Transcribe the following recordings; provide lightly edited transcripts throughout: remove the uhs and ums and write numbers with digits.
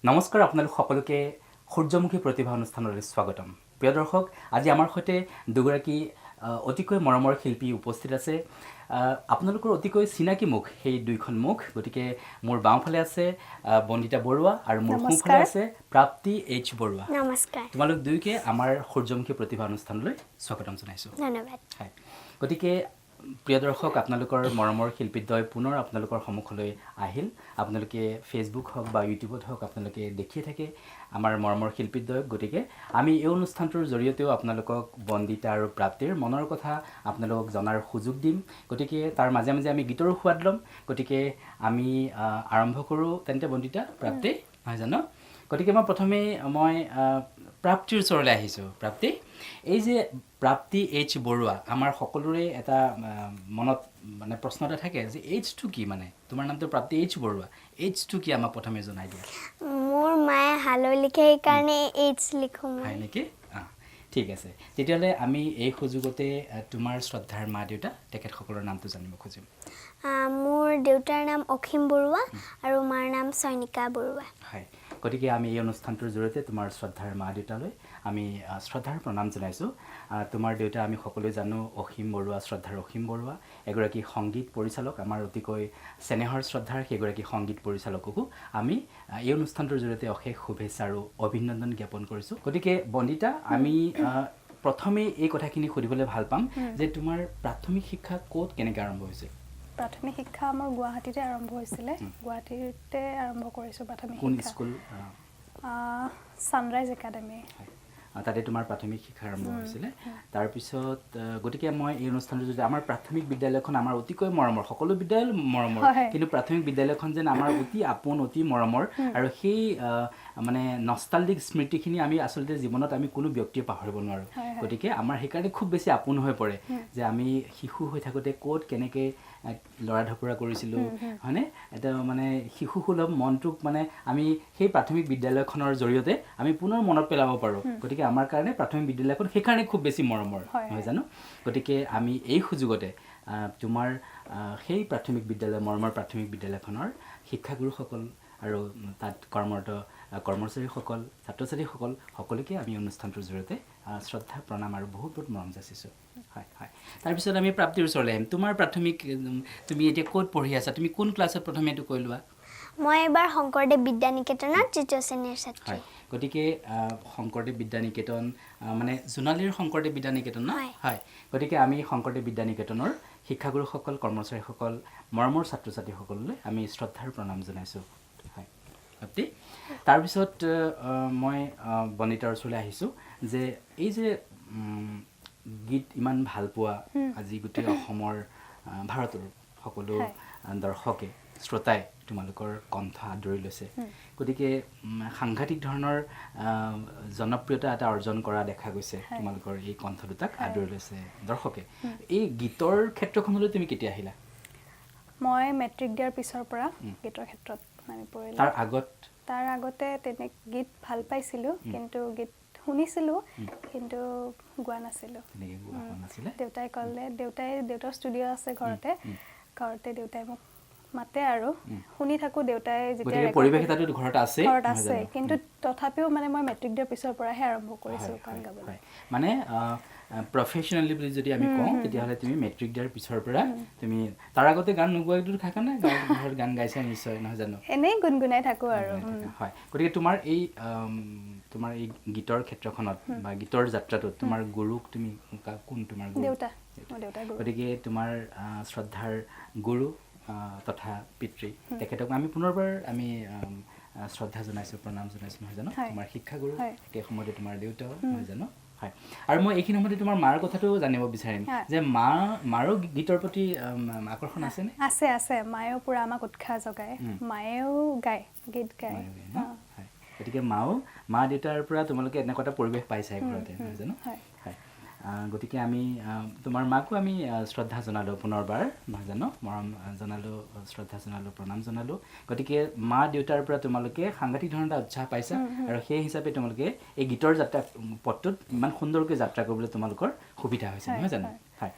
নমস্কাৰ, আপোনালোক সকলোকে সূৰ্যমুখী প্ৰতিভা অনুষ্ঠানলৈ স্বাগতম। প্ৰিয় দৰ্শক, আজি আমাৰ সৈতে দুগৰাকী অতিকৈ মৰমৰ শিল্পী উপস্থিত আছে। আপোনালোকৰ অতিকৈ চিনাকি মুখ সেই দুইখন মুখ। গতিকে মোৰ বাওঁফালে আছে বন্দিতা বৰুৱা আৰু মোৰ সোঁফালে নমস্কাৰ। আছে প্ৰাপ্তি এইচ বৰুৱা। নমস্কাৰ। তোমালোক দুয়োকে আমাৰ সূৰ্যমুখী প্ৰতিভা অনুষ্ঠানলৈ স্বাগতম জনাইছোঁ। ধন্যবাদ। হয়, গতিকে প্ৰিয় দৰ্শক, আপোনালোকৰ মৰমৰ শিল্পীদ্বয় পুনৰ আপোনালোকৰ সন্মুখলৈ আহিল। আপোনালোকে ফেচবুক হওক বা ইউটিউবত হওক, আপোনালোকে দেখিয়ে থাকে আমাৰ মৰমৰ শিল্পীদ্বয়ক। গতিকে আমি এই অনুষ্ঠানটোৰ জৰিয়তেও আপোনালোকক বন্দিতা আৰু প্ৰাপ্তিৰ মনৰ কথা আপোনালোকক জনাৰ সুযোগ দিম। গতিকে তাৰ মাজে মাজে আমি গীতৰো সোৱাদ ল'ম। গতিকে আমি আৰম্ভ কৰোঁ তেন্তে, বন্দিতা, প্ৰাপ্তি, নহয় জানো? গতিকে মই প্ৰথমেই মই প্ৰাপ্তিৰ ওচৰলৈ আহিছোঁ। প্ৰাপ্তি, এই যে প্ৰাপ্তি এইচ বৰুৱা, আমাৰ সকলোৰে এটা মনত মানে প্ৰশ্ন এটা থাকে যে এইচটো কি? মানে তোমাৰ নামটো প্ৰাপ্তি এইচ বৰুৱা, এইচটো কি আমাক প্ৰথমে জনাই দিয়া। মোৰ মায়ে হালৈ লিখে, সেইকাৰণে এইচ লিখোঁ মই। হয় নেকি? ঠিক আছে। তেতিয়াহ'লে আমি এই সুযোগতে তোমাৰ শ্ৰদ্ধাৰ মা দেউতা, তেখেতসকলৰ নামটো জানিব খুজিম। মোৰ দেউতাৰ নাম অসীম বৰুৱা আৰু মাৰ নাম চয়নিকা বৰুৱা। হয়, গতিকে আমি এই অনুষ্ঠানটোৰ জৰিয়তে তোমাৰ শ্ৰদ্ধাৰ মা দেউতালৈ আমি শ্ৰদ্ধাৰ প্ৰণাম জনাইছোঁ। তোমাৰ দেউতা আমি সকলোৱে জানো অসীম বৰুৱা, শ্ৰদ্ধাৰ অসীম বৰুৱা এগৰাকী সংগীত পৰিচালক। আমাৰ অতিকৈ চেনেহৰ শ্ৰদ্ধাৰ সেইগৰাকী সংগীত পৰিচালককো আমি এই অনুষ্ঠানটোৰ জৰিয়তে অশেষ শুভেচ্ছা আৰু অভিনন্দন জ্ঞাপন কৰিছোঁ। গতিকে বন্দিতা, আমি প্ৰথমেই এই কথাখিনি সুধিবলৈ ভাল পাম যে তোমাৰ প্ৰাথমিক শিক্ষা ক'ত কেনেকৈ আৰম্ভ হৈছিল? প্ৰাথমিক শিক্ষা মোৰ গুৱাহাটীতে আৰম্ভ হৈছিলে। গুৱাহাটীতে আৰম্ভ কৰিছোঁ প্ৰাথমিক কোন শিক্ষা। স্কুল? Sunrise academy. হয়, তাতে তোমাৰ প্ৰাথমিক শিক্ষা আৰম্ভ হৈছিলে। তাৰপিছত গতিকে মই এই অনুষ্ঠানটো যদি আমাৰ প্ৰাথমিক বিদ্যালয়খন আমাৰ অতিকৈ মৰমৰ, সকলো বিদ্যালয় মৰমৰ, কিন্তু প্ৰাথমিক বিদ্যালয়খন যেন আমাৰ অতি আপোন, অতি মৰমৰ আৰু সেই মানে নষ্টালজিক স্মৃতিখিনি আমি আচলতে জীৱনত আমি কোনো ব্যক্তিয়ে পাহৰিব নোৱাৰোঁ। হয়, হয়। গতিকে আমাৰ সেইকাৰণে খুব বেছি আপোন হৈ পৰে যে আমি শিশু হৈ থাকোঁতে ক'ত কেনেকৈ লৰা ধপৰা কৰিছিলোঁ, হয়নে? এটা মানে শিশুসুলভ মনটোক মানে আমি সেই প্ৰাথমিক বিদ্যালয়খনৰ জৰিয়তে আমি পুনৰ মনত পেলাব পাৰোঁ। গতিকে আমাৰ কাৰণে প্ৰাথমিক বিদ্যালয়খন সেইকাৰণে খুব বেছি মৰমৰ, নহয় জানো? গতিকে আমি এই সুযোগতে তোমাৰ সেই প্ৰাথমিক বিদ্যালয়, মৰমৰ প্ৰাথমিক বিদ্যালয়খনৰ শিক্ষাগুৰুসকল আৰু তাত কৰ্মৰত কৰ্মচাৰীসকল, ছাত্ৰ ছাত্ৰীসকল সকলোকে আমি অনুষ্ঠানটোৰ জৰিয়তে শ্ৰদ্ধা, প্ৰণাম আৰু বহুত বহুত মৰম যাচিছোঁ। হয়, তাৰপিছত আমি প্ৰাপ্তিৰ ওচৰলৈ আহিম। তোমাৰ প্ৰাথমিক তুমি এতিয়া ক'ত পঢ়ি আছা, তুমি কোন ক্লাছত, প্ৰথমে এইটো কৈ লোৱা। মই এইবাৰ শংকৰদেৱ বিদ্যা নিকেতনত তৃতীয় শ্ৰেণীৰ ছাত্ৰী। হয়, গতিকে শংকৰদেৱ বিদ্যা নিকেতন মানে জোনালীৰ শংকৰদেৱ বিদ্যা নিকেতন ন? হয়। হয়, গতিকে আমি শংকৰদেৱ বিদ্যা নিকেতনৰ শিক্ষাগুৰুসকল, কৰ্মচাৰীসকল, মৰমৰ ছাত্ৰ ছাত্ৰীসকললৈ আমি শ্ৰদ্ধাৰ প্ৰণাম জনাইছোঁ। হয় প্ৰাপ্তি, তাৰপিছত মই বন্দিতাৰ ওচৰলৈ আহিছোঁ যে এই যে গীত ইমান ভাল পোৱা, আজি গোটেই অসমৰ, ভাৰতৰ সকলো দৰ্শকে, শ্ৰোতাই তোমালোকৰ কণ্ঠ আদৰি লৈছে। গতিকে সাংঘাতিক ধৰণৰ জনপ্ৰিয়তা এটা অৰ্জন কৰা দেখা গৈছে। তোমালোকৰ এই কণ্ঠ দুটাক আদৰি লৈছে দৰ্শকে। এই গীতৰ ক্ষেত্ৰখনলৈ তুমি কেতিয়া আহিলা? মই মেট্ৰিক দিয়াৰ পিছৰ পৰা গীতৰ ক্ষেত্ৰত নামি পৰিলোঁ। তাৰ আগত? তাৰ আগতে তেনে গীত ভাল পাইছিলোঁ, কিন্তু গীত শুনিছিলোঁ, কিন্তু গোৱা নাছিলোঁ। তেনেকৈ গোৱা হোৱা নাছিলে। দেউতাই ক'লে, দেউতাৰ ষ্টুডিঅ' আছে ঘৰতে। ঘৰতে দেউতাই মোক মাতে আৰু শুনি থাকোঁ দেউতাই যেতিয়া গতিকে record পৰিৱেশ কৰে। এটাতো ঘৰত আছে, ঘৰত নহয় আছে। জানো? কিন্তু তথাপিও মানে মই মেট্ৰিক দিয়াৰ পিছৰ পৰাহে আৰম্ভ কৰিছোঁ গান গাবলৈ। হয়, মানে প্ৰফেচনেলি বুলি যদি আমি কওঁ, তেতিয়াহ'লে তুমি মেট্ৰিক দিয়াৰ পিছৰ পৰা। তুমি তাৰ আগতে গান নোগোৱাটো থাকা নাই, ঘৰত গান গাইছা নিশ্চয়, নহয় জানো? এনেই গুণগুণাই থাকোঁ আৰু। গুণগুণাই থাকা, হয়। গতিকে তোমাৰ এই গীতৰ ক্ষেত্ৰখনত বা গীতৰ যাত্ৰাটোত তোমাৰ গুৰুক তুমি কোন তোমাৰ গুৰু? দেউতা, মোৰ দেউতা গুৰু। গতিকে তোমাৰ শ্ৰদ্ধাৰ গুৰু তথা পিতৃ, তেখেতক আমি পুনৰবাৰ আমি শ্ৰদ্ধা জনাইছোঁ, প্ৰণাম জনাইছোঁ, নহয় জানো? হয়। তোমাৰ শিক্ষাগুৰু, হয়। একে সময়তে তোমাৰ দেউতাও, নহয় জানো? হয়। আৰু মই এইখিনি সময়তে তোমাৰ মাৰ কথাটো জানিব বিচাৰিম যে মাৰো গীতৰ প্ৰতি আকৰ্ষণ আছেনে? আছে আছে, মায়েও পূৰা আমাক উৎসাহ যোগায়। মায়েও গায়, গীত গায়। মায়েও গায় ন? হয়, গতিকে মা দেউতাৰ পৰা তোমালোকে এনেকুৱা এটা পৰিৱেশ পাইছা ঘৰতে, নহয় জানো? হয়। হয়, গতিকে আমি তোমাৰ মাকো আমি শ্ৰদ্ধা জনালোঁ পুনৰবাৰ, নহয় জানো? মৰম জনালোঁ, শ্ৰদ্ধা জনালোঁ, প্ৰণাম জনালোঁ। গতিকে মা দেউতাৰ পৰা তোমালোকে সাংঘাতিক ধৰণৰ এটা উৎসাহ পাইছা আৰু সেই হিচাপে তোমালোকে এই গীতৰ যাত্ৰা পথটোত ইমান সুন্দৰকৈ যাত্ৰা কৰিবলৈ তোমালোকৰ সুবিধা হৈছে, নহয় জানো? হয়।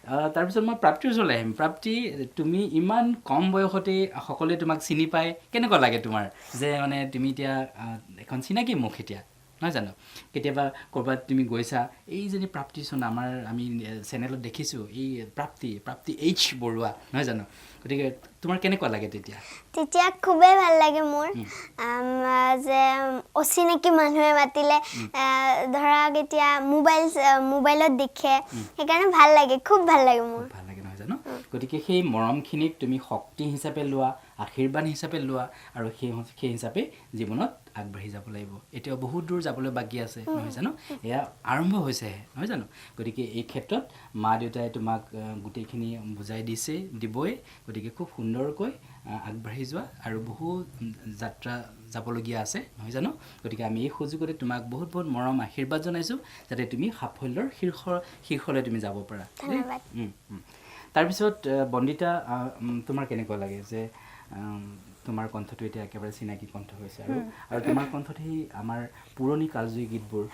তাৰপিছত মই প্ৰাপ্তিৰ ওচৰলৈ আহিম। প্ৰাপ্তি, তুমি ইমান কম বয়সতেই সকলোৱে তোমাক চিনি পায়, কেনেকুৱা লাগে তোমাৰ যে মানে তুমি এতিয়া এখন চিনাকি মুখ এতিয়া, নহয় জানো? কেতিয়াবা ক'ৰবাত তুমি গৈছা, এইজনী প্ৰাপ্তিচোন আমাৰ আমি চেনেলত দেখিছোঁ, এই প্ৰাপ্তি প্ৰাপ্তি এইচ বৰুৱা, নহয় জানো? গতিকে তোমাৰ কেনেকুৱা লাগে তেতিয়া? তেতিয়া খুবেই ভাল লাগে মোৰ, যে অচিনাকি মানুহে মাতিলে, ধৰক এতিয়া মোবাইলত দেখে, সেইকাৰণে ভাল লাগে, খুব ভাল লাগে মোৰ। ভাল লাগে নহয় জানো? গতিকে সেই মৰমখিনিক তুমি শক্তি হিচাপে লোৱা, আশীৰ্বাদ হিচাপে লোৱা আৰু সেই হিচাপে জীৱনত আগবাঢ়ি যাব লাগিব। এতিয়াও বহুত দূৰ যাবলৈ বাকী আছে, নহয় জানো? এয়া আৰম্ভ হৈছেহে, নহয় জানো? গতিকে এই ক্ষেত্ৰত মা দেউতাই তোমাক গোটেইখিনি বুজাই দিছে, দিবই। গতিকে খুব সুন্দৰকৈ আগবাঢ়ি যোৱা আৰু বহু যাত্ৰা যাবলগীয়া আছে, নহয় জানো? গতিকে আমি এই সুযোগতে তোমাক বহুত বহুত মৰম আশীৰ্বাদ জনাইছোঁ, যাতে তুমি সাফল্যৰ শীৰ্ষলৈ তুমি যাব পাৰা। ধন্যবাদ। তাৰপিছত বন্দিতা, তোমাৰ কেনেকুৱা লাগে যে তোমাৰ কণ্ঠটো এতিয়া একেবাৰে চিনাকি কণ্ঠ হৈছে আৰু আৰু তোমাৰ কণ্ঠত সেই আমাৰ পুৰণি কালজয়ী গীতবোৰ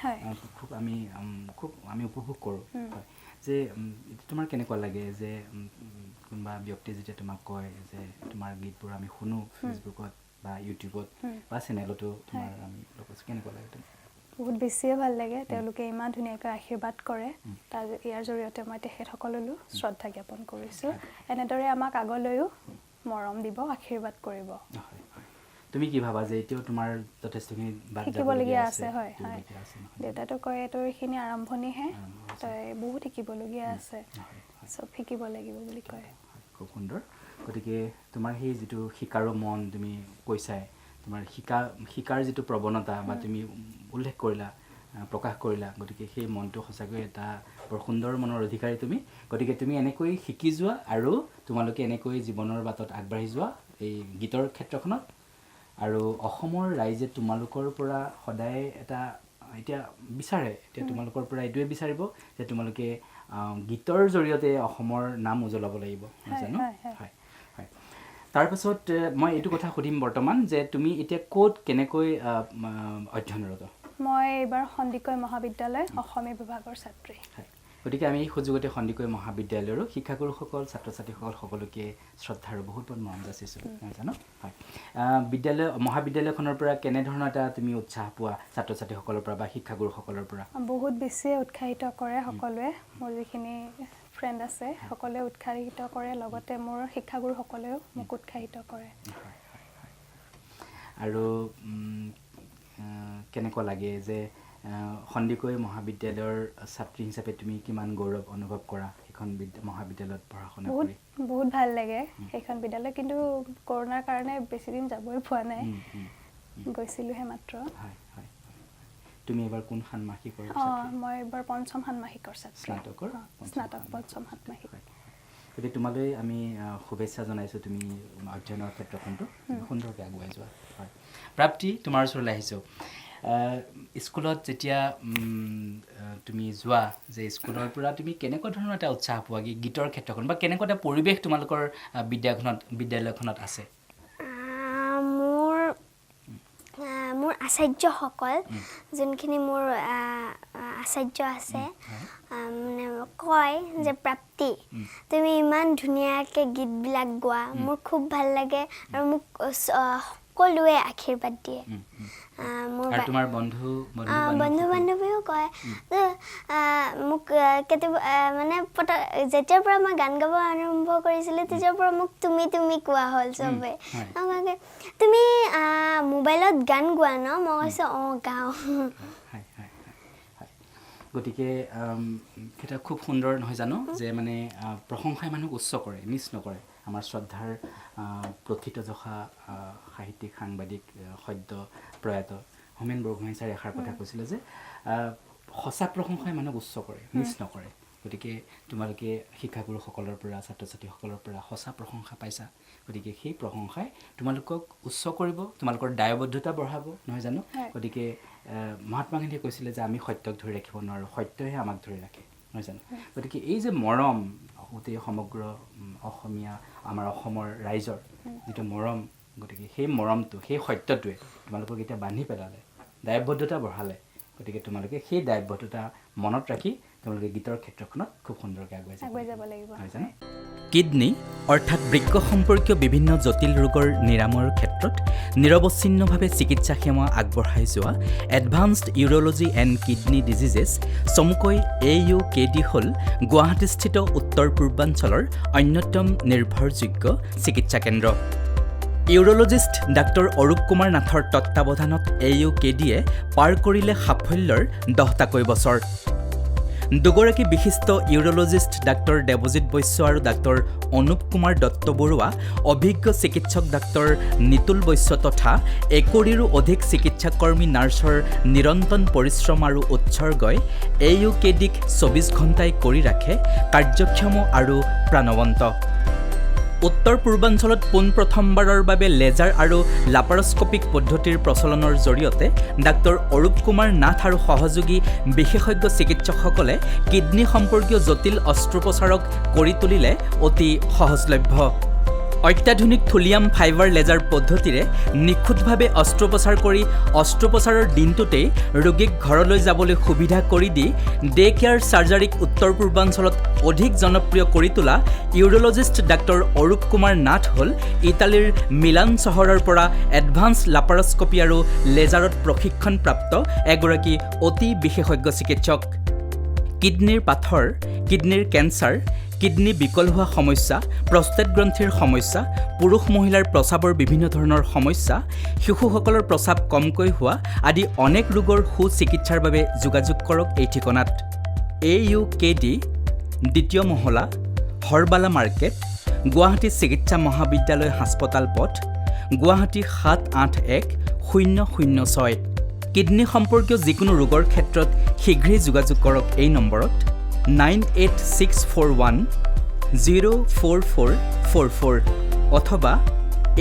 খুব আমি উপভোগ কৰোঁ, হয়। যে তোমাৰ কেনেকুৱা লাগে যে কোনোবা ব্যক্তিয়ে যেতিয়া তোমাক কয় যে তোমাৰ গীতবোৰ আমি শুনো ফেচবুকত বা ইউটিউবত বা চেনেলতো তোমাৰ আমি লগ পাইছোঁ, কেনেকুৱা লাগে তোমাৰ? বহুত বেছিয়ে ভাল লাগে। তেওঁলোকে ইমান ধুনীয়াকৈ আশীৰ্বাদ কৰে, তাৰ ইয়াৰ জৰিয়তে মই তেখেতসকললৈও শ্ৰদ্ধা জ্ঞাপন কৰিছোঁ। এনেদৰে আমাক আগলৈও মৰম দিব, আশীৰ্বাদ কৰিব। তুমি কি ভাবা যে এতিয়াও তোমাৰ যথেষ্টখিনি বাট শিকিবলগীয়া আছে? হয় হয়, দেউতাটো কয় তোৰ এইখিনি আৰম্ভণিহে, তই বহুত শিকিবলগীয়া আছে, চব শিকিব লাগিব বুলি কয়। খুব সুন্দৰ। গতিকে তোমাৰ সেই যিটো শিকাৰো মন তুমি কৈছাই, তোমাৰ শিকাৰ যিটো প্ৰৱণতা বা তুমি উল্লেখ কৰিলা, প্ৰকাশ কৰিলা, গতিকে সেই মনটো সঁচাকৈ এটা বৰ সুন্দৰ মনৰ অধিকাৰী তুমি। গতিকে তুমি এনেকৈ শিকি যোৱা আৰু তোমালোকে এনেকৈ জীৱনৰ বাটত আগবাঢ়ি যোৱা এই গীতৰ ক্ষেত্ৰখনত। আৰু অসমৰ ৰাইজে তোমালোকৰ পৰা সদায় এটা এতিয়া বিচাৰে, এতিয়া তোমালোকৰ পৰা এইটোৱে বিচাৰিব যে তোমালোকে গীতৰ জৰিয়তে অসমৰ নাম উজ্বলাব লাগিব, নহয় জানো? হয় হয়। তাৰপাছত মই এইটো কথা সুধিম বৰ্তমান যে তুমি এতিয়া ক'ত কেনেকৈ অধ্যয়নৰত? মই এইবাৰ সন্দিকৈ মহাবিদ্যালয় অসমীয়া বিভাগৰ ছাত্ৰী। হয়। গতিকে আমি এই সুযোগতে সন্দিকৈ মহাবিদ্যালয়ৰো শিক্ষাগুৰুসকল, ছাত্ৰ ছাত্ৰীসকল সকলোকে শ্ৰদ্ধা আৰু বহুত বহুত মৰম যাচিছোঁ, নহয় জানো? হয়। বিদ্যালয় মহাবিদ্যালয়খনৰ পৰা কেনেধৰণৰ এটা তুমি উৎসাহ পোৱা ছাত্ৰ ছাত্ৰীসকলৰ পৰা বা শিক্ষাগুৰুসকলৰ পৰা? বহুত বেছিয়ে উৎসাহিত কৰে সকলোৱে, মোৰ যিখিনি ফ্ৰেণ্ড আছে সকলোৱে উৎসাহিত কৰে, লগতে মোৰ শিক্ষাগুৰুসকলেও মোক উৎসাহিত কৰে। আৰু কেনেকুৱা লাগে যে সন্দিকৈ মহাবিদ্যালয়ৰ ছাত্ৰী হিচাপে তুমি কিমান গৌৰৱ অনুভৱ কৰা সেইখন মহাবিদ্যালয়ত পঢ়া শুনা কৰি? বহুত ভাল লাগে সেইখন বিদ্যালয়, কিন্তু কৰোণাৰ কাৰণে বেছিদিন যাবই পোৱা নাই, গৈছিলোঁহে মাত্ৰ। হয় হয়। তুমি এইবাৰ কোন ষান্মাসিকৰ ছাত্ৰী? মই এইবাৰ পঞ্চম ষান্মাসিকৰ ছাত্ৰী। স্নাতকৰ? স্নাতক পঞ্চম ষান্মাসিক। গতিকে তোমালৈ আমি শুভেচ্ছা জনাইছোঁ, তুমি অধ্যয়নৰ ক্ষেত্ৰখনটো সুন্দৰকৈ আগুৱাই যোৱা। হয়। প্ৰাপ্তি, তোমাৰ ওচৰলৈ আহিছোঁ। স্কুলত যেতিয়া তুমি যোৱা, যে স্কুলৰ পৰা তুমি কেনেকুৱা ধৰণৰ এটা উৎসাহ পোৱা গীতৰ ক্ষেত্ৰখন বা কেনেকুৱা এটা পৰিৱেশ তোমালোকৰ বিদ্যালয়খনত আছে? মোৰ আচাৰ্যসকল, যোনখিনি মোৰ আচাৰ্য আছে, মানে কয় যে প্ৰাপ্তি তুমি ইমান ধুনীয়াকৈ গীতবিলাক গোৱা, মোৰ খুব ভাল লাগে আৰু মোক সকলোৱে আশীৰ্বাদ দিয়ে। মোৰ বন্ধু বান্ধৱীও কয় মোক কেতিয়াবা, মানে যেতিয়াৰ পৰা মই গান গাব আৰম্ভ কৰিছিলোঁ তেতিয়াৰ পৰা মোক তুমি তুমি কোৱা হ'ল চবে। তুমি মোবাইলত গান গোৱা ন? মই কৈছোঁ অঁ গাওঁ। গতিকে এটা খুব সুন্দৰ নহয় জানো যে মানে প্ৰশংসাই মানুহক উচ্চ কৰে, নিচ নকৰে। আমাৰ শ্ৰদ্ধাৰ প্ৰথিতযশা সাহিত্যিক, সাংবাদিক, সদ্য প্ৰয়াত হোমেন বৰগোহাঁই ছাৰে এষাৰ কথা কৈছিলে যে সঁচা প্ৰশংসাই মানুহক উচ্চ কৰে, নিচ নকৰে। গতিকে তোমালোকে শিক্ষাগুৰুসকলৰ পৰা, ছাত্ৰ ছাত্ৰীসকলৰ পৰা সঁচা প্ৰশংসা পাইছা, গতিকে সেই প্ৰশংসাই তোমালোকক উচ্চ কৰিব, তোমালোকৰ দায়বদ্ধতা বঢ়াব, নহয় জানো? গতিকে মহাত্মা গান্ধীয়ে কৈছিলে যে আমি সত্যক ধৰি ৰাখিব নোৱাৰোঁ, সত্যহে আমাক ধৰি ৰাখে, নহয় জানো? গতিকে এই যে মৰম গোটেই সমগ্ৰ অসমীয়া আমাৰ অসমৰ ৰাইজৰ যিটো মৰম, গতিকে সেই মৰমটো, সেই সত্যটোৱে তোমালোকক এতিয়া বান্ধি পেলালে, দায়বদ্ধতা বঢ়ালে। গতিকে তোমালোকে সেই দায়বদ্ধতা মনত ৰাখি তোমালোকে গীতৰ ক্ষেত্ৰখনত খুব সুন্দৰকৈ আগুৱাই যাব লাগিব, নহয় জানো? কিডনী অৰ্থাৎ বৃক্ক সম্পৰ্কীয় বিভিন্ন জটিল ৰোগৰ নিৰাময়ৰ ক্ষেত্ৰত নিৰৱচ্ছিন্নভাৱে চিকিৎসা সেৱা আগবঢ়াই যোৱা advanced urology and kidney diseases চমুকৈ AUKD হ'ল গুৱাহাটীস্থিত উত্তৰ পূৰ্বাঞ্চলৰ অন্যতম নিৰ্ভৰযোগ্য চিকিৎসা কেন্দ্ৰ। ইউৰলজিষ্ট ডাক্তৰ অৰূপ কুমাৰ নাথৰ তত্ত্বাৱধানত AUKDয়ে পাৰ কৰিলে সাফল্যৰ 10টাকৈ বছৰ। দুগৰাকী বিশিষ্ট ইউৰলজিষ্ট ডাক্তৰ দেৱজিৎ বৈশ্য আৰু ডাক্তৰ অনুপ কুমাৰ দত্ত বৰুৱা, অভিজ্ঞ চিকিৎসক ডাক্তৰ নিতুল বৈশ্য তথা 1 কোটিৰো অধিক চিকিৎসাকৰ্মী নাৰ্ছৰ নিৰন্তৰ পৰিশ্ৰম আৰু উৎসৰ্গই AUKDক 24 ঘণ্টাই কৰি ৰাখে কাৰ্যক্ষম আৰু প্ৰাণৱন্ত। উত্তৰ পূৰ্বাঞ্চলত পোনপ্ৰথমবাৰৰ বাবে লেজাৰ আৰু লাপাৰস্কপিক পদ্ধতিৰ প্ৰচলনৰ জৰিয়তে ডাক্তৰ অৰূপ কুমাৰ নাথ আৰু সহযোগী বিশেষজ্ঞ চিকিৎসকসকলে কিডনী সম্পৰ্কীয় জটিল অস্ত্ৰোপচাৰক কৰি তুলিলে অতি সহজলভ্য। অত্যাধুনিক থুলিয়াম ফাইবাৰ লেজাৰ পদ্ধতিৰে নিখুঁতভাৱে অস্ত্ৰোপচাৰ কৰি অস্ত্ৰোপচাৰৰ দিনটোতেই ৰোগীক ঘৰলৈ যাবলৈ সুবিধা কৰি দি ডে কেয়াৰ চাৰ্জাৰীক উত্তৰ পূৰ্বাঞ্চলত অধিক জনপ্ৰিয় কৰি তোলা ইউৰলজিষ্ট ডাক্তৰ অৰূপ কুমাৰ নাথ হ'ল ইটালীৰ মিলান চহৰৰ পৰা এডভান্স লাপাৰস্কপি আৰু লেজাৰত প্ৰশিক্ষণপ্ৰাপ্ত এগৰাকী অতি বিশেষজ্ঞ চিকিৎসক। কিডনীৰ পাথৰ, কিডনীৰ কেঞ্চাৰ, কিডনী বিকল হোৱা সমস্যা, প্ৰষ্টেট গ্ৰন্থিৰ সমস্যা, পুৰুষ মহিলাৰ প্ৰস্ৰাৱৰ বিভিন্ন ধৰণৰ সমস্যা, শিশুসকলৰ প্ৰস্ৰাৱ কমকৈ হোৱা আদি অনেক ৰোগৰ সুচিকিৎসাৰ বাবে যোগাযোগ কৰক এই ঠিকনাত: AUKD, দ্বিতীয় মহলা, হৰবালা মাৰ্কেট, গুৱাহাটী চিকিৎসা মহাবিদ্যালয় হাস্পতাল পথ, গুৱাহাটী 781006। কিডনী সম্পৰ্কীয় যিকোনো ৰোগৰ ক্ষেত্ৰত শীঘ্ৰেই যোগাযোগ কৰক এই নম্বৰত: 9864104444 অথবা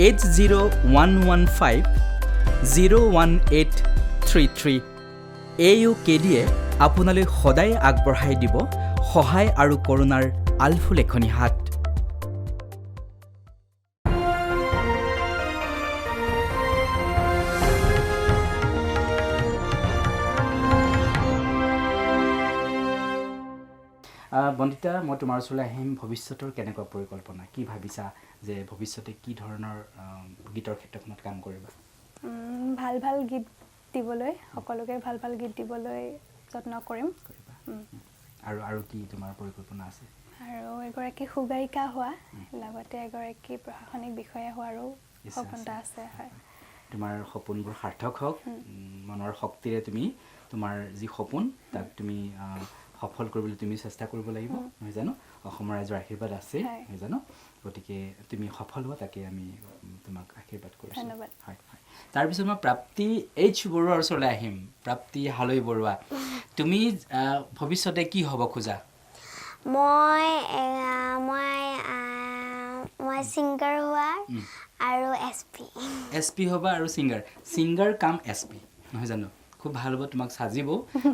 8011501833। AUKDয়ে আপোনালৈ সদায় আগবঢ়াই দিব সহায় আৰু কৰুণাৰ আলফুল এখনি হাত। বন্দিতা, মই তোমাৰ ওচৰলৈ আহিম। ভৱিষ্যতৰ কেনেকুৱা পৰিকল্পনা, কি ভাবিছা যে ভৱিষ্যতে কি ধৰণৰ গীতৰ ক্ষেত্ৰখনত কাম কৰিবা? ভাল ভাল গীত দিবলৈ, সকলোকে ভাল ভাল গীত দিবলৈ যত্ন কৰিম। কৰিবা। আৰু আৰু কি তোমাৰ পৰিকল্পনা আছে? আৰু এগৰাকী সুগায়িকা হোৱা, লগতে এগৰাকী প্ৰশাসনিক বিষয়া হোৱাৰো ইচ্ছা সপোন এটা আছে, হয়। তোমাৰ সপোনবোৰ সাৰ্থক হওক। মনৰ শক্তিৰে তুমি তোমাৰ যি সপোন তাক তুমি সফল কৰিবলৈ তুমি চেষ্টা কৰিব লাগিব, নহয় জানো? অসমৰ ৰাইজৰ আশীৰ্বাদ আছে, নহয় জানো? গতিকে তুমি সফল হোৱা, তাকে আমি তোমাক আশীৰ্বাদ কৰিছোঁ। ধন্যবাদ। হয় হয় তাৰপিছত মই প্ৰাপ্তি এইচ বৰুৱাৰ ওচৰলৈ আহিম। প্ৰাপ্তি হালৈ বৰুৱা, তুমি ভৱিষ্যতে কি হ'ব খোজা? মই মই মই ছিংগাৰ হোৱাৰ আৰু SP। SP হ'বা আৰু ছিংগাৰ, ছিংগাৰ কাম SP, নহয় জানো? খুব ভাল হ'ব, তোমাক সাজিব।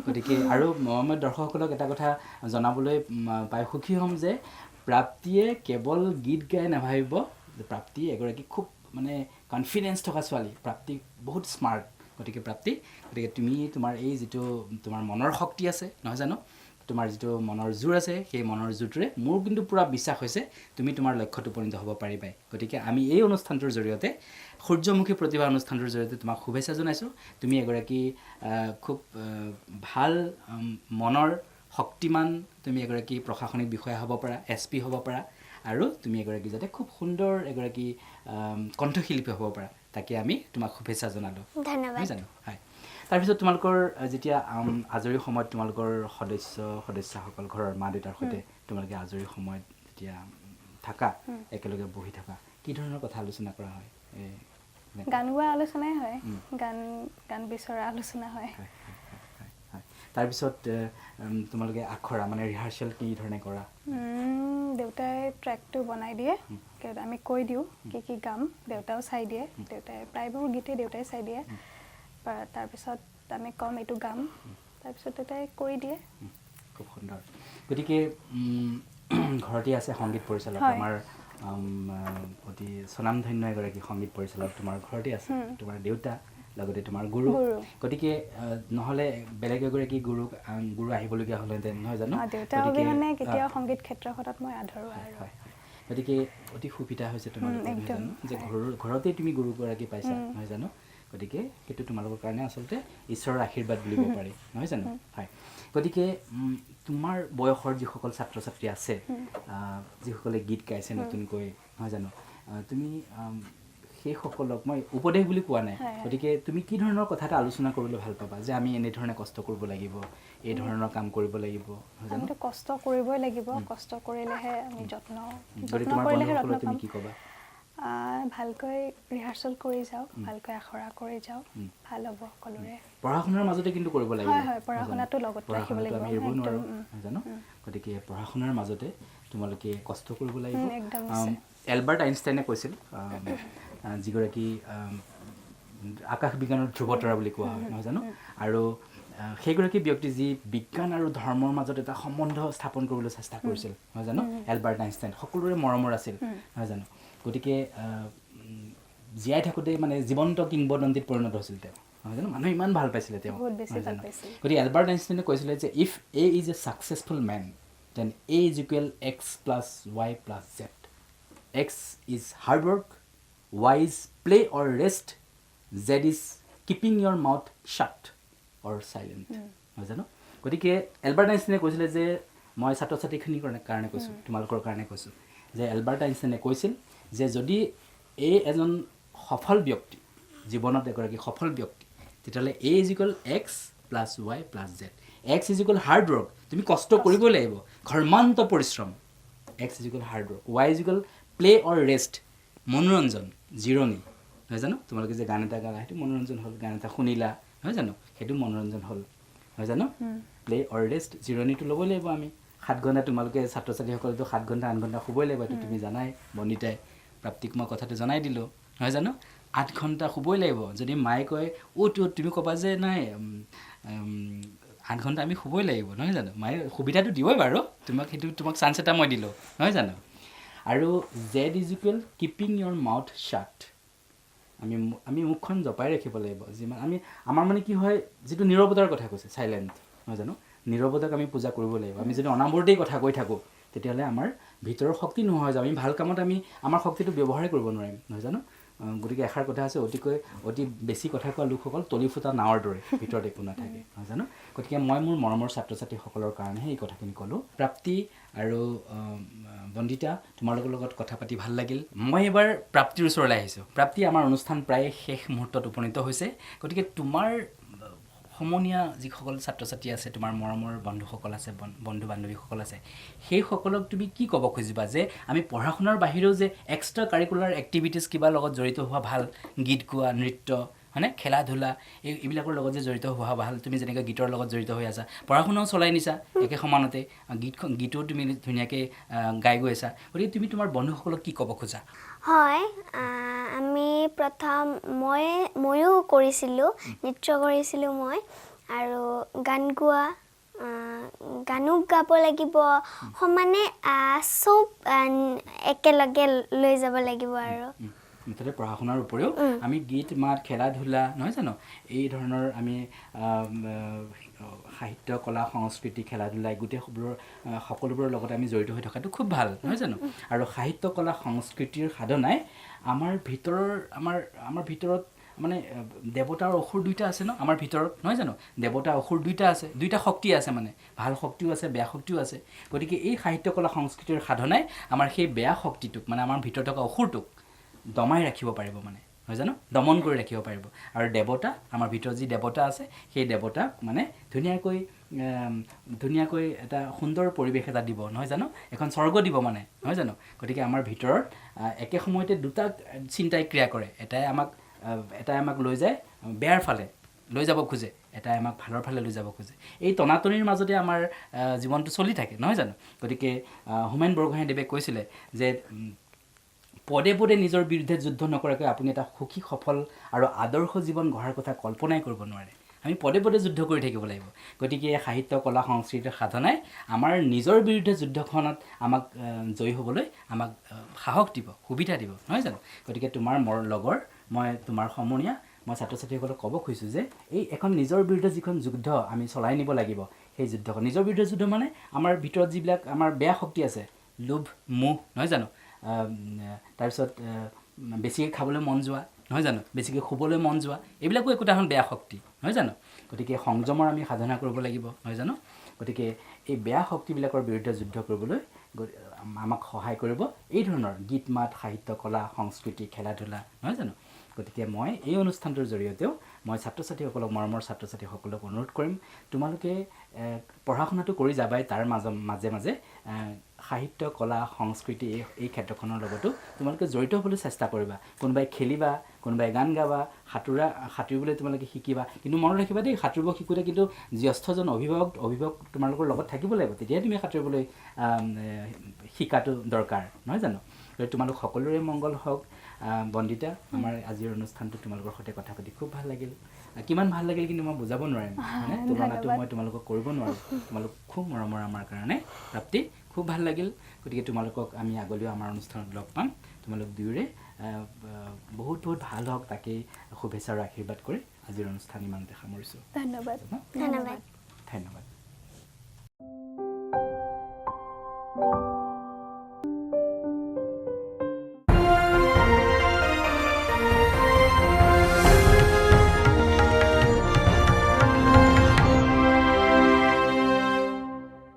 গতিকে আৰু মই দৰ্শকসকলক এটা কথা জনাবলৈ পাই সুখী হ'ম যে প্ৰাপ্তিয়ে কেৱল গীত গাই নাভাবিব যে প্ৰাপ্তি এগৰাকী খুব মানে কনফিডেঞ্চ থকা ছোৱালী। প্ৰাপ্তি বহুত স্মাৰ্ট। গতিকে প্ৰাপ্তি, গতিকে তুমি তোমাৰ এই যিটো তোমাৰ মনৰ শক্তি আছে, নহয় জানো, তোমাৰ যিটো মনৰ জোৰ আছে, সেই মনৰ জোৰটোৰে মোৰ কিন্তু পূৰা বিশ্বাস হৈছে তুমি তোমাৰ লক্ষ্যত উপনীত হ'ব পাৰিবাই। গতিকে আমি এই অনুষ্ঠানটোৰ জৰিয়তে, সূৰ্যমুখী প্ৰতিভা অনুষ্ঠানটোৰ জৰিয়তে তোমাক শুভেচ্ছা জনাইছোঁ। তুমি এগৰাকী খুব ভাল মনৰ শক্তিমান, তুমি এগৰাকী প্ৰশাসনিক বিষয়া হ'ব পাৰা, SP হ'ব পাৰা আৰু তুমি এগৰাকী যাতে খুব সুন্দৰ এগৰাকী কণ্ঠশিল্পী হ'ব পাৰা, তাকে আমি তোমাক শুভেচ্ছা জনালোঁ। ধন্যবাদ। নহয় জানো? হয়। তাৰপিছত তোমালোকৰ যেতিয়া আজৰি সময়ত তোমালোকৰ সদস্য সদস্যাসকল, ঘৰৰ মা দেউতাৰ সৈতে তোমালোকে আজৰি সময়ত যেতিয়া থাকা, একেলগে বহি থাকা, কি ধৰণৰ কথা আলোচনা কৰা হয়? গান গোৱা আলোচনাই হয়, গান গান বিচৰা আলোচনা হয়। হয়। তাৰপিছত তোমালোকে আখৰা মানে ৰিহাৰ্চেল কি ধৰণে কৰা? দেউতাই ট্ৰেকটো বনাই দিয়ে, আমি কৈ দিওঁ কি কি গাম, দেউতাও চাই দিয়ে। দেউতাই প্ৰায়বোৰ গীতেই দেউতাই চাই দিয়ে। তাৰপিছত আমি ক'ম এইটো গাম, তাৰপিছত দেউতাই কৰি দিয়ে। খুব সুন্দৰ। গতিকে ঘৰতে আছে সংগীত পৰিচালক, আমাৰ অতি স্বনামধন্য এগৰাকী সংগীত পৰিচালক তোমাৰ ঘৰতে আছে, তোমাৰ দেউতা। লগতে তোমাৰ গুৰু। গুৰু। গতিকে নহ'লে বেলেগ এগৰাকী গুৰু আহিবলগীয়া হ'লহেঁতেন, নহয় জানো? দেউতা গতিকে, অবিহনে কেতিয়াও সংগীত ক্ষেত্ৰখনত মই আধৰুৱা আৰু। হয় হয়, গতিকে অতি সুবিধা হৈছে তোমালোকৰ, নহয় একদম, জানো, যে ঘৰতেই তুমি গুৰুগৰাকী পাইছা, নহয় জানো? গতিকে সেইটো তোমালোকৰ কাৰণে আচলতে ঈশ্বৰৰ আশীৰ্বাদ বুলিব পাৰি, নহয় জানো? হয়। গতিকে তোমাৰ বয়সৰ যিসকল ছাত্ৰ ছাত্ৰী আছে, যিসকলে গীত গাইছে নতুনকৈ, নহয় জানো, তুমি সেইসকলক মই উপদেশ বুলি কোৱা নাই, হয়, হয়। গতিকে তুমি কি ধৰণৰ কথা এটা আলোচনা কৰিবলৈ ভাল পাবা যে আমি এনেধৰণে কষ্ট কৰিব লাগিব, এই ধৰণৰ কাম কৰিব লাগিব, নহয় জানো? আমিতো কষ্ট কৰিবই লাগিব, কষ্ট কৰিলেহে আমি যত্ন, গতিকে যত্ন তোমাৰ কৰিলেহে ৰত্ন বন্ধুসকলক তুমি পাম। কি ক'বা? ভালকৈ ৰিহাৰ্চেল কৰি যাওক, ভালকৈ আখৰা কৰি যাওক, ভাল হ'ব সকলোৰে। পঢ়া শুনাৰ মাজতে কিন্তু কৰিব লাগিব। হয়, হয়, পঢ়া নহয় জানো? শুনাটো লগত পঢ়া ৰাখিব শুনাটো লাগিব, আমি এৰিব একদম, নোৱাৰোঁ, নহয় জানো? গতিকে পঢ়া শুনাৰ মাজতে তোমালোকে কষ্ট কৰিব লাগিব। একদম নিশ্চয়। এলবাৰ্ট আইনষ্টাইনে কৈছিল, যিগৰাকী আকাশ বিজ্ঞানৰ ধ্ৰুৱতৰা বুলি কোৱা হয়, নহয় জানো? আৰু সেইগৰাকী ব্যক্তি যি বিজ্ঞান আৰু ধৰ্মৰ মাজত এটা সম্বন্ধ স্থাপন কৰিবলৈ চেষ্টা কৰিছিল, নহয় জানো? এলবাৰ্ট আইনষ্টাইন সকলোৰে মৰমৰ আছিল, নহয় জানো? গতিকে জীয়াই থাকোঁতে মানে জীৱন্ত কিংবদন্তিত পৰিণত হৈছিল তেওঁ, নহয় জানো? মানুহে ইমান ভাল পাইছিলে তেওঁ, বহুত বেছি নহয় ভাল জানো? পাইছিল। গতিকে এলবাৰ্ট আইনষ্টাইনে কৈছিলে যে if A is a successful man then A is equal X plus Y plus Z. X is hard work, Y is play or rest, Z is keeping your mouth shut or silent, নহয় জানো? গতিকে Albert আইনষ্টাইনে কৈছিলে যে, মই ছাত্ৰ ছাত্ৰীখিনিৰ কাৰণে কৈছোঁ, তোমালোকৰ কাৰণে কৈছোঁ যে এলবাৰ্ট আইনষ্টাইনে কৈছিল যে যদি এই এজন সফল ব্যক্তি, জীৱনত এগৰাকী সফল ব্যক্তি, তেতিয়াহ'লে A is equal X plus Y plus Z. X is equal hard work, তুমি কষ্ট কৰিবই লাগিব, ঘৰ্মান্ত পৰিশ্ৰম। X is equal hard work. Y is equal play or rest, মনোৰঞ্জন, জিৰণি, নহয় জানো? তোমালোকে যে গান এটা গালা সেইটো মনোৰঞ্জন হ'ল, গান এটা শুনিলা, নহয় জানো, সেইটো মনোৰঞ্জন হ'ল, নহয় জানো? প্লে অৰ ৰেষ্ট, জিৰণিটো ল'বই লাগিব আমি। 7 ঘণ্টা তোমালোকে ছাত্ৰ ছাত্ৰীসকলেতো 7 ঘণ্টা 8 ঘণ্টা শুবই লাগিব, এইটো তুমি জানাই। বন্দিতাই প্ৰাপ্তিক মই কথাটো জনাই দিলোঁ, নহয় জানো? 8 ঘণ্টা শুবই লাগিব। যদি মায়ে কয় উঠ উঠ, তুমি ক'বা যে নাই, 8 ঘণ্টা আমি শুবই লাগিব, নহয় জানো? মায়ে সুবিধাটো দিবই বাৰু তোমাক, সেইটো তোমাক চান্স এটা মই দিলোঁ, নহয় জানো? আৰু Z is equal keeping your mouth shut. আমি মুখখন জপাই ৰাখিব লাগিব। যিমান আমি আমাৰ মানে কি হয়, যিটো নীৰৱতাৰ কথা কৈছে, চাইলেণ্ট, নহয় জানো? নীৰৱতাক আমি পূজা কৰিব লাগিব। আমি যদি অনাবৰতেই কথা কৈ থাকোঁ তেতিয়াহ'লে আমাৰ ভিতৰৰ শক্তি নোহোৱা হৈ যাব। আমি ভাল কামত আমি আমাৰ শক্তিটো ব্যৱহাৰেই কৰিব নোৱাৰিম, নহয় জানো? গতিকে এষাৰ কথা আছে, অতি বেছি কথা কোৱা লোকসকল তলি ফুটা নাৱৰ দৰে, ভিতৰত একো নাথাকে, নহয় জানো? গতিকে মই মোৰ মৰমৰ ছাত্ৰ ছাত্ৰীসকলৰ কাৰণেহে এই কথাখিনি ক'লোঁ। প্ৰাপ্তি আৰু বন্দিতা, তোমালোকৰ লগত কথা পাতি ভাল লাগিল। মই এইবাৰ প্ৰাপ্তিৰ ওচৰলৈ আহিছোঁ। প্ৰাপ্তি, আমাৰ অনুষ্ঠান প্ৰায় শেষ মুহূৰ্তত উপনীত হৈছে। গতিকে তোমাৰ সমনীয়া যিসকল ছাত্ৰ ছাত্ৰী আছে, তোমাৰ মৰমৰ বন্ধুসকল আছে, বন্ধু বান্ধৱীসকল আছে, সেইসকলক তুমি কি ক'ব খুজিবা যে আমি পঢ়া শুনাৰ বাহিৰেও যে এক্সট্ৰা কাৰিকুলাৰ এক্টিভিটিছ কিবা লগত জড়িত হোৱা ভাল, গীত গোৱা, নৃত্য, হয়নে, খেলা ধূলা, এইবিলাকৰ লগত যে জড়িত হোৱা ভাল, তুমি যেনেকৈ গীতৰ লগত জড়িত হৈ আছা, পঢ়া শুনাও চলাই নিছা একে সমানতে, গীতো তুমি ধুনীয়াকৈ গাই গৈ আছা, গতিকে তুমি তোমাৰ বন্ধুসকলক কি ক'ব খোজা? হয়, আমি প্ৰথম ময়ো কৰিছিলোঁ, নৃত্য কৰিছিলোঁ মই, আৰু গান গোৱা, গানো গাব লাগিব, সমানে চব একেলগে লৈ যাব লাগিব আৰু। মুঠতে পঢ়া শুনাৰ উপৰিও আমি গীত মাত, খেলা ধূলা, নহয় জানো, এই ধৰণৰ আমি সাহিত্য, কলা, সংস্কৃতি, খেলা ধূলা, গোটেইবোৰৰ, সকলোবোৰৰ লগত আমি জড়িত হৈ থকাটো খুব ভাল, নহয় জানো? আৰু সাহিত্য, কলা, সংস্কৃতিৰ সাধনাই আমাৰ ভিতৰৰ, আমাৰ ভিতৰত মানে দেৱতা আৰু অসুৰ দুইটা আছে ন আমাৰ ভিতৰত, নহয় জানো? দেৱতা অসুৰ দুইটা আছে, দুইটা শক্তি আছে, মানে ভাল শক্তিও আছে, বেয়া শক্তিও আছে। গতিকে এই সাহিত্য, কলা, সংস্কৃতিৰ সাধনাই আমাৰ সেই বেয়া শক্তিটোক, মানে আমাৰ ভিতৰত থকা অসুৰটোক দমাই ৰাখিব পাৰিব, মানে নহয় জানো, দমন কৰি ৰাখিব পাৰিব। আৰু দেৱতা, আমাৰ ভিতৰত যি দেৱতা আছে, সেই দেৱতাক মানে ধুনীয়াকৈ এটা সুন্দৰ পৰিৱেশ এটা দিব, নহয় জানো, এখন স্বৰ্গ দিব, মানে নহয় জানো। গতিকে আমাৰ ভিতৰত একে সময়তে দুটা চিন্তাই ক্ৰিয়া কৰে, এটাই আমাক লৈ যায় বেয়াৰ ফালে লৈ যাব খোজে, এটাই আমাক ভালৰ ফালে লৈ যাব খোজে। এই টনাটনিৰ মাজতে আমাৰ জীৱনটো চলি থাকে, নহয় জানো। গতিকে হোমেন বৰগোহাঁইদেৱে কৈছিলে যে পদে পদে নিজৰ বিৰুদ্ধে যুদ্ধ নকৰাকৈ আপুনি এটা সুখী, সফল আৰু আদৰ্শ জীৱন গঢ়াৰ কথা কল্পনাই কৰিব নোৱাৰে। আমি পদে পদে যুদ্ধ কৰি থাকিব লাগিব। গতিকে সাহিত্য, কলা, সংস্কৃতিৰ সাধনাই আমাৰ নিজৰ বিৰুদ্ধে যুদ্ধখনত আমাক জয়ী হ'বলৈ আমাক সাহস দিব, সুবিধা দিব, নহয় জানো। গতিকে তোমাৰ মোৰ লগৰ, মই তোমাৰ সমনীয়া মই ছাত্ৰ ছাত্ৰীসকলক ক'ব খুজিছোঁ যে এই এখন নিজৰ বিৰুদ্ধে যিখন যুদ্ধ আমি চলাই নিব লাগিব, সেই যুদ্ধখন নিজৰ বিৰুদ্ধে যুদ্ধ মানে আমাৰ ভিতৰত যিবিলাক আমাৰ বেয়া শক্তি আছে, লোভ মোহ, নহয় জানো, তাৰপিছত বেছিকৈ খাবলৈ মন যোৱা, নহয় জানো, বেছিকৈ শুবলৈ মন যোৱা, এইবিলাকো একোটা এখন বেয়া শক্তি, নহয় জানো। গতিকে সংযমৰ আমি সাধনা কৰিব লাগিব, নহয় জানো। গতিকে এই বেয়া শক্তিবিলাকৰ বিৰুদ্ধে যুদ্ধ কৰিবলৈ আমাক সহায় কৰিব এই ধৰণৰ গীত মাত, সাহিত্য, কলা, সংস্কৃতি, খেলা ধূলা, নহয় জানো। গতিকে মই এই অনুষ্ঠানটোৰ জৰিয়তেও মই ছাত্ৰ ছাত্ৰীসকলক, মৰমৰ ছাত্ৰ ছাত্ৰীসকলক অনুৰোধ কৰিম, তোমালোকে পঢ়া শুনাটো কৰি যাবাই, তাৰ মাজে মাজে সাহিত্য, কলা, সংস্কৃতি এই ক্ষেত্ৰখনৰ লগতো তোমালোকে জড়িত হ'বলৈ চেষ্টা কৰিবা। কোনোবাই খেলিবা, কোনোবাই গান গাবা, সাঁতুৰিবলৈ তোমালোকে শিকিবা। কিন্তু মনত ৰাখিবা দেই, সাঁতুৰিব শিকোঁতে কিন্তু জ্যেষ্ঠজন অভিভাৱক তোমালোকৰ লগত থাকিব লাগিব, তেতিয়াহে তুমি সাঁতুৰিবলৈ শিকাটো দৰকাৰ, নহয় জানো। গতিকে তোমালোক সকলোৰে মংগল হওক। বন্দিতা, আমাৰ আজিৰ অনুষ্ঠানটো তোমালোকৰ সৈতে কথা পাতি খুব ভাল লাগিল। কিমান ভাল লাগিল কিন্তু মই বুজাব নোৱাৰিম, হয়নে? তুলনাটো মই তোমালোকক কৰিব নোৱাৰোঁ। তোমালোক খুব মৰমৰ আমাৰ কাৰণে প্ৰাপ্তি, খুব ভাল লাগিল। গতিকে তোমালোকক আমি আগলৈও আমাৰ অনুষ্ঠানত লগ পাম। তোমালোক দুয়োৰে বহুত বহুত ভাল হওক, তাকেই শুভেচ্ছা আৰু আশীৰ্বাদ কৰি আজিৰ অনুষ্ঠান ইমানতে সামৰিছোঁ। ধন্যবাদ। ধন্যবাদ।